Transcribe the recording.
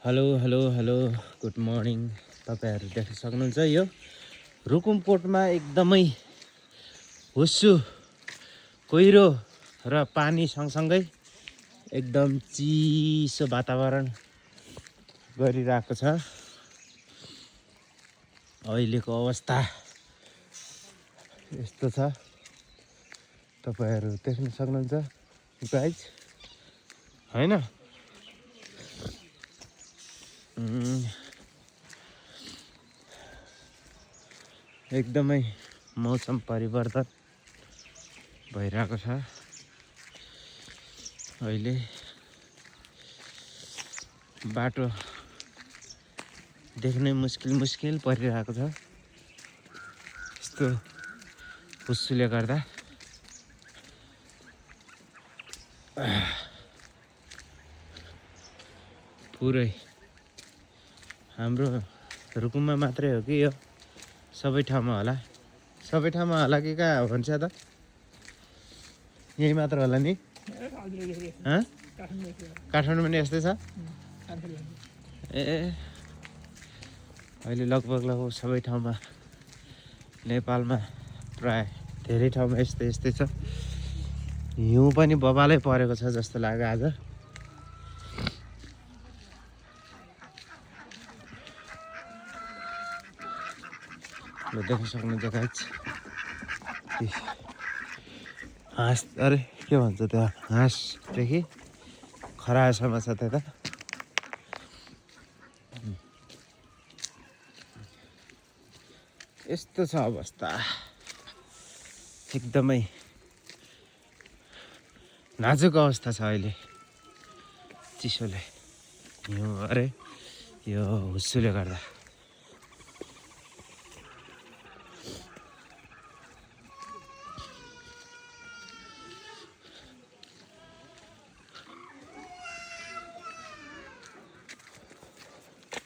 Hello hello hello good morning. तपाईहरु देख्न सक्नुहुन्छ यो रुकुमकोटमा एकदमै हुस्सु कुहिरो र पानी सँगसँगै एकदम चिसो वातावरण गरिरहेको छ। अहिलेको अवस्था यस्तो छ, तपाईहरु देख्न सक्नुहुन्छ गाइज हैन। एकदमै मौसम परिवर्तन भइरहेको छ। अहिले बाटो देख्नै मुस्किल परिरहेको छ यस्तो हुस्सुले गर्दा। पुरै हाम्रो रुकुममा मात्रै हो कि यो, सबै ठाउँमा होला। सबै ठाउँमा होला कि कहाँ भन्छ त, यही मात्र होला नि। काठमाडौँ पनि यस्तै छ। ए अहिले लगभग सबै ठाउँमा, नेपालमा प्राय धेरै ठाउँमा यस्तै छ। हिउँ पनि बबालै परेको छ जस्तो लाग्यो आज। देख्न सक्नुहुन्छ गाइज, हाँस, अरे के भन्छ त्यो, हाँसदेखि खरायोसम्म छ त्यता। यस्तो छ अवस्था, एकदमै नाजुक अवस्था छ अहिले चिसोले, हिउँ अरे यो हुस्सुले गर्दा।